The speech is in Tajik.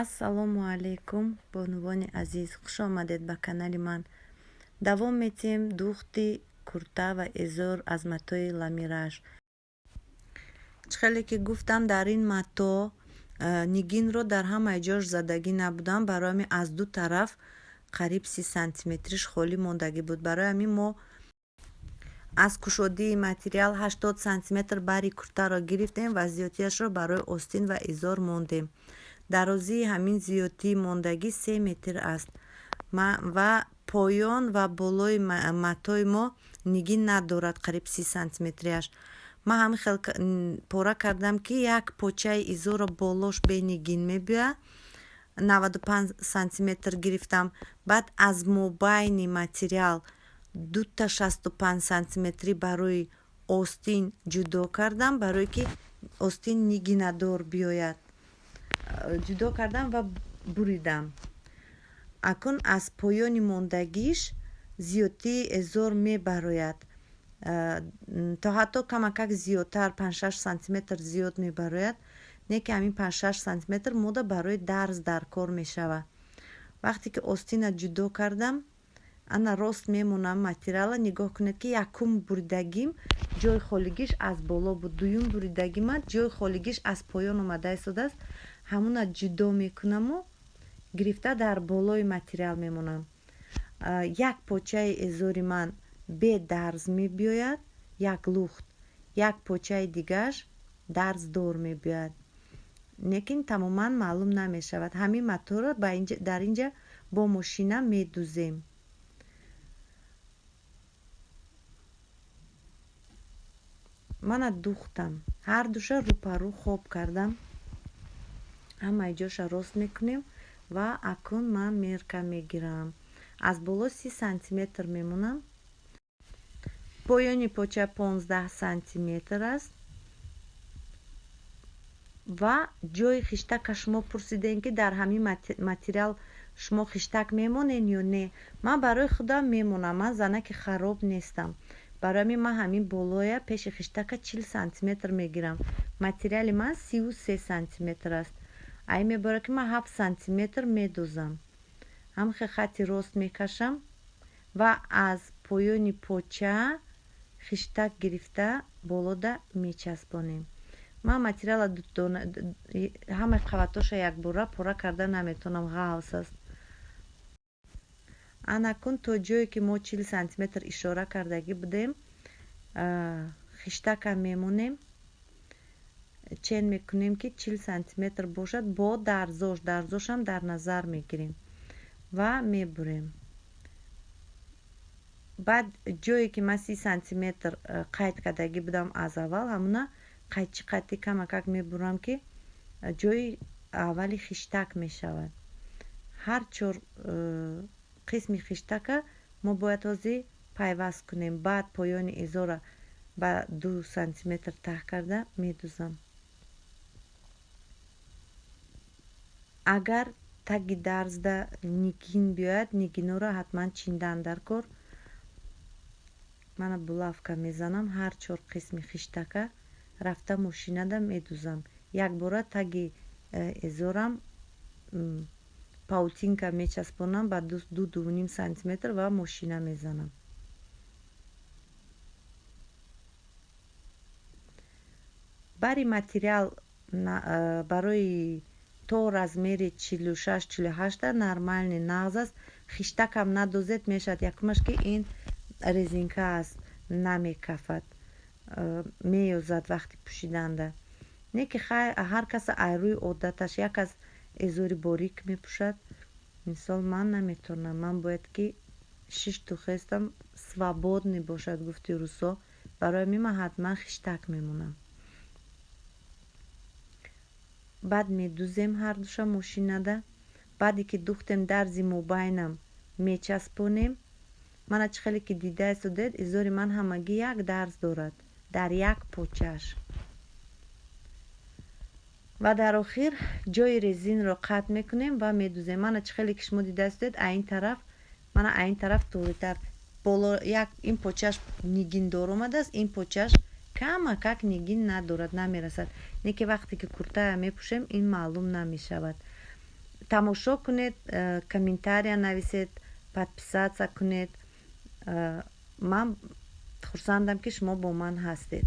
Ассалому алайкум, бонувони азиз, хуш омадед ба канали ман. Давом метиҳем духти курта ва эзор аз матои ламираж. Чӣ хеле ки гуфтам, дар ин мато нигинро дар ҳамаи ҷош задагӣ набудам, барои ҳамин аз ду тараф қариб 30 сантиметриш холӣ мондагӣ буд. Барои ҳамин мо аз кушодии материал 80 сантиметр бари куртаро гирифтем ва зиёдтиашро барои остин ва изор мондем. Дарозии ҳамин зиёдтии мондагӣ 3 метр аст ва поён ва болои матои мо нигин надорад, қариб 30 сантиметрияш. Ман ҳамин хел пора кардам, ки як почаи изорро болош бенигин мебиёяд, 95 сантиметр гирифтам. Баъд аз мобайни материал дута 65 сантиметрӣ барои остин ҷудо кардам, барое ки остин нигинадор биёяд. Ҷудо кардам ва буридам. Акун аз поёни мондагиш зиёдтии эзор мебарояд, то ҳатто камакак зиёдтар, 5-6 сантиметр зиёд мебарояд. Не ки ҳамин 5-6 сантиметр мода барои дарз дар кор мешавад. Вақте ки остина ҷудо кардам, ана рост мемонам материала. Нигоҳ кунед, ки якум буридагим ҷои холигиш аз боло буд, дуюм буридагима ҷои холигиш аз поён омада истодааст. Ҳамуна ҷудо мекунаму гирифта дар болои материал мемонам. Як почаи эзори ман бе дарз мебиёяд, як лухт, як почаи дигааш дарздор мебиёяд, лекин тамоман маълум намешавад. Ҳамин маторо дар инҷа бо мошина медузем. Мана духтам, ҳар душа рӯпарӯ хоб кардам, ҳамаи ҷоша рост мекунем ва акун ман мерка мегирам. Аз боло 30 сантиметр мемонам, поёни поча 15 сантиметр аст. Ва ҷои хиштака шумо пурсидем, ки дар ҳамин материал шумо хиштак мемонед ё не. Ман барои худам мемонам, ман занаки хароб нестам. Барои ҳамин ман ҳамин болоя пеши хиштака 40 сантиметр мегирам. Материали ман 33 сантиметр аст. Ай меборад, ки ман 7 сантиметр медузам. Ҳамхе хати рост мекашам ва аз поёни поча хиштак гирифта болода мечаспонем. Ман материала ҳамаи қаватоша якбора пора карда наметавонам, ғафс аст. Анакун то ҷое ки мо 40 сантиметр ишора кардагӣ будем, хиштака мемонем, чен мекунем, ки 40 сантиметр бошад бо дарзош. Дарзошам дар назар мегирем ва мебурем. Баъд ҷое ки ман 30 сантиметр қайд кардагӣ будам аз аввал, ҳамуна қайчи қатӣ камакак мебурам, ки ҷои аввали хиштак мешавад. Ҳар чор қисми хиштака мо бояд ҳозир пайваст кунем. Баъд поёни изора ба 2 сантиметр таҳ карда медузам. Агар таги дарзда нигин биёяд, нигинҳоро ҳатман чиндан дар кор. Мана булавка мезанам, ҳар чор қисми хиштака рафта мошинада медузам. Якбора таги эзорам паутинка мечаспонам ба ду, 2.5 сантиметр ва мошина мезанам. Бари материал барои то размери 46, 48-та нормальный, нағз аст. Хиштакам надозед, мешавад. Якумаш, ки ин резинка аст, намекафад, меёзад вақти пӯшиданда. Не ки ҳар каса ай рӯи одаташ, як кас эзори борик мепӯшад. Мисол, ман наметавонам, ман бояд ки шишту хестам свободный бошад, гуфти русо. Барои ҳамин ман ҳатман хиштак мемонам. Баъд медузем ҳардуша мошинада. Баъде ки духтем, дарзи мобайнам мечаспонем. Мана чӣ хеле ки дида истодед, изори ман ҳамагӣ як дарз дорад дар як почааш. Ва дар охир ҷои резинро қатъ мекунем ва медузем. Мана чӣ хеле ки шумо дида истодед, аин тараф, мана аин тараф туғритар боло як ин почааш нигиндор омадааст, ин почааш камакак нигин надорад, намерасад. Не ки вақте ки куртая мепӯшем, ин маълум намешавад. Тамошо кунед, комментария нависед, подписаться кунед. Ман хурсандам, ки шумо бо ман ҳастед.